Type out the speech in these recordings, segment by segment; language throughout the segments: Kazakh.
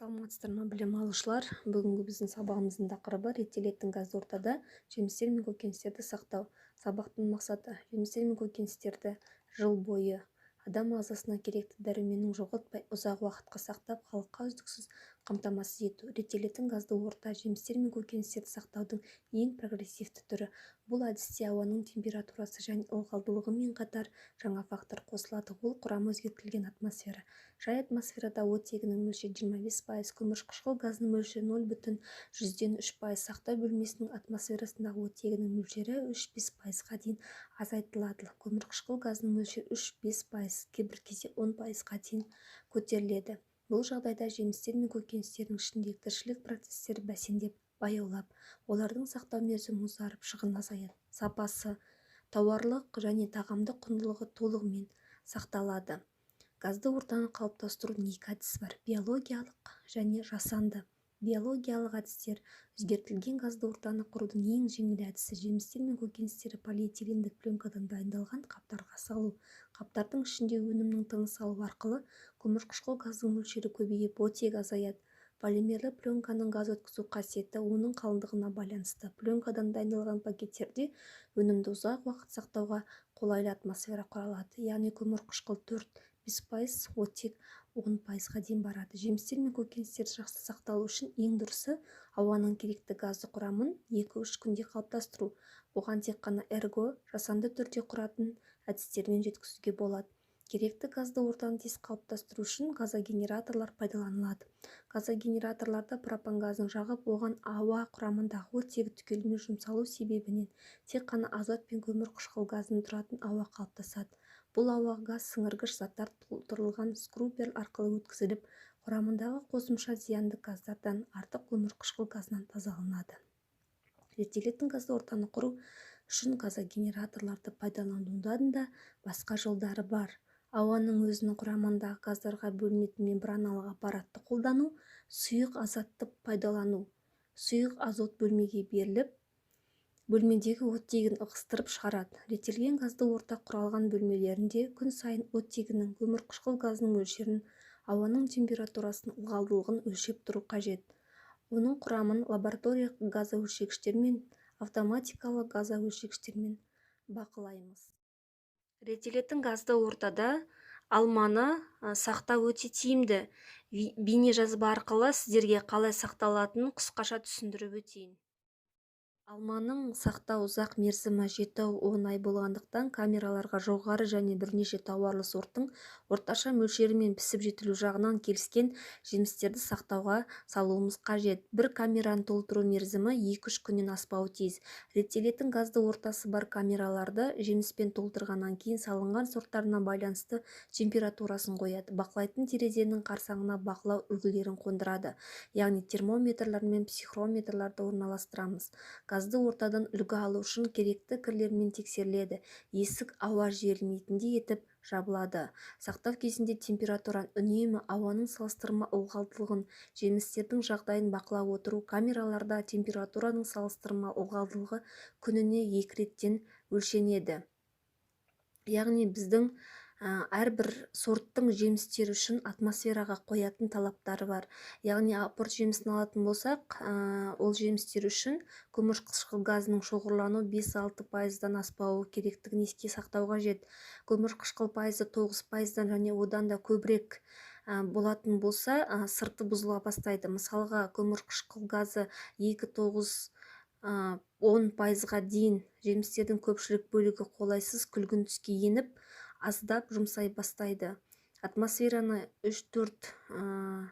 Саламатсыздар ма, білім алушылар! Бүгінгі біздің сабағымыздың тақырыбы: реттелетін газды ортада жемістер мен көкөністерді сақтау. Сабақтың мақсаты: жемістер мен көкөністерді жыл бойы адам ағзасына керекті дәруменін жоғалтпай, ұзақ уақытқа сақтап, халыққа үздіксіз қамтамасыз ету. Реттелетін газды орта — жемістер мен көкөністерді сақтаудың ең прогрессивті түрі. Бұл әдісте ауаның температурасы және ылғалдылығымен қатар жаңа фактор қосылады, ол — құрамы өзгертілген атмосфера. Жай атмосферада оттегінің мөлшері 25%, көмірқышқыл газының мөлшері 0,03%. Сақтау бөлмесінің атмосферасындағы оттегінің мөлшері 3-5 пайызға дейін азайтылады, көмірқышқыл газының мөлшері 3-5%, кейбір кезде 10 пайызға дейін көтеріледі. Бұл жағдайда жемістер мен көкөністердің ішіндегі тіршілік процестері бәсеңдеп, баяулап, олардың сақтау мерзімі ұзарып, шығын азаяды, сапасы, тауарлық және тағамдық құндылығы толығымен сақталады. Газды ортаны қалыптастырудың екі әдісі бар: биологиялық және жасанды. Биологиялық әдістер. Өзгертілген газды ортаны құрудың ең жеңіл әдісі — жемістер мен көкөністерді полиэтилендік пленкадан дайындалған қаптарға салу. Қаптардың ішінде өнімнің тыныс алуы арқылы көмірқышқыл газдың мөлшері көбейіп, оттегі азаяды. Полимерлі пленканың газ өткізу қасиеті оның қалыңдығына байланысты. Пленкадан дайындалған пакеттерде өнімді ұзақ уақыт сақтауға қолайлы атмосфера құралады, яғни көмірқышқыл 4-5%, оттек 10 пайызға дейін барады. Жемістер мен көкөністер жақсы сақталу үшін ең дұрысы — ауаның керекті газды құрамын 2-3 күнде қалыптастыру. Бұған тек қана ЭРГО жасанды түрде құратын әдістермен жеткізуге болады. Керекті газды ортаны тез қалыптастыру үшін газогенераторлар пайдаланылады. Газогенераторларда пропан газын жағып, оған ауа құрамындағы оттегі түгелімен жұмсалу себебінен тек қана азот пен көмірқышқыл газынан тұратын ауа қалыптасады. Бұл ауа газ сіңіргіш заттар толтырылған скруббер арқылы өткізіліп, құрамындағы қосымша зиянды газдардан, артық көмірқышқыл газынан тазаланады. Реттелетін газды ортаны құру үшін газогенераторларды пайдаланудың да басқа жолдары бар: ауаның өзінің құрамындағы газдарға бөлінетін мембраналық аппаратты қолдану, сұйық азотты пайдалану. Сұйық азот бөлмеге беріліп, бөлмедегі оттегін ығыстырып шығарады. Реттелген газды орта құралған бөлмелерінде күн сайын оттегінің, көмірқышқыл газының мөлшерін, ауаның температурасын, ылғалдылығын өлшеп тұру қажет. Оның құрамын лабораториялық газоөлшегіштермен, автоматикалық газоөлшегіштермен бақылаймыз. Реттелетін газды ортада алманы сақтау өте тиімді. Бейнежазба арқылы сіздерге қалай сақталатынын қысқаша түсіндіріп өтейін. Алманың сақтау ұзақ мерзімі 7-10 ай болғандықтан, камераларға жоғары және бірнеше тауарлы сорттың орташа мөлшері мен пісіп жетілу жағынан келіскен жемістерді сақтауға салуымыз қажет. Бір камераны толтыру мерзімі 2-3 күннен аспауы тиіс. Реттелетін газды ортасы бар камераларды жеміспен толтырғаннан кейін салынған сорттарына байланысты температурасын қояды, бақылайтын терезенің қарсаңына бақылау үлгілерін қондырады, яғни термометрлер мен психрометрлерді орналастырамыз. Газды ортадан үлгі алу үшін керекті кірлермен тексеріледі, есік ауа жібермейтіндей етіп жабылады. Сақтау кезінде температураны үнемі, ауаның салыстырма ылғалдылығын, жемістердің жағдайын бақылап отыру. Камераларда температураның салыстырма ылғалдылығы күніне екі реттен өлшенеді, яғни біздің әрбір сорттың жемістері үшін атмосфераға қоятын талаптары бар. Яғни апорт жемісін алатын болсақ, ол жемістер үшін көмірқышқыл газының шоғырлануы 5-6 пайыздан аспауы керектігін еске сақтау қажет. Көмірқышқыл пайызы 9 пайыздан және одан да көбірек болатын болса, сырты бұзыла бастайды. Мысалға, көмірқышқыл газы 2, 9, 10 пайызға дейін жемістердің көпшілік бөлігі қолайсыз күлгін түске еніп, аздап жұмсай бастайды. Атмосфераны 3-4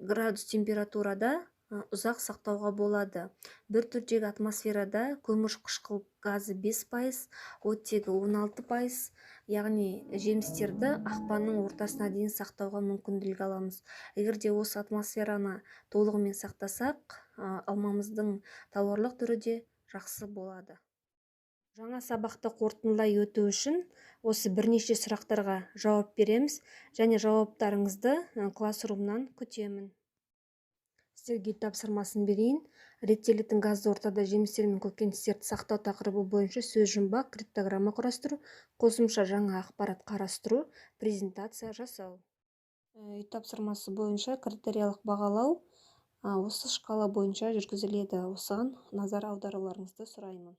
градус температурада ұзақ сақтауға болады. Бір түрдегі атмосферада көмірқышқыл газы 5%, оттегі 16%, яғни жемістерді ақпанның ортасына дейін сақтауға мүмкіндік аламыз. Егер де осы атмосфераны толығымен сақтасақ, алмамыздың тауарлық түрі де жақсы болады. Жаңа сабақты қорытындылай өту үшін осы бірнеше сұрақтарға жауап береміз және жауаптарыңызды Classroom-нан күтемін. Сіздерге тапсырмасын берейін: реттелетін газды ортада жемістер мен көкөністерді сақтау тақырыбы бойынша сөз жұмбақ, криптограмма құрастыру, қосымша жаңа ақпарат қарастыру, презентация жасау. Үй тапсырмасы бойынша критериялық бағалау осы шкала бойынша жүргізіледі. Осыған назар аударуларыңызды сұраймын.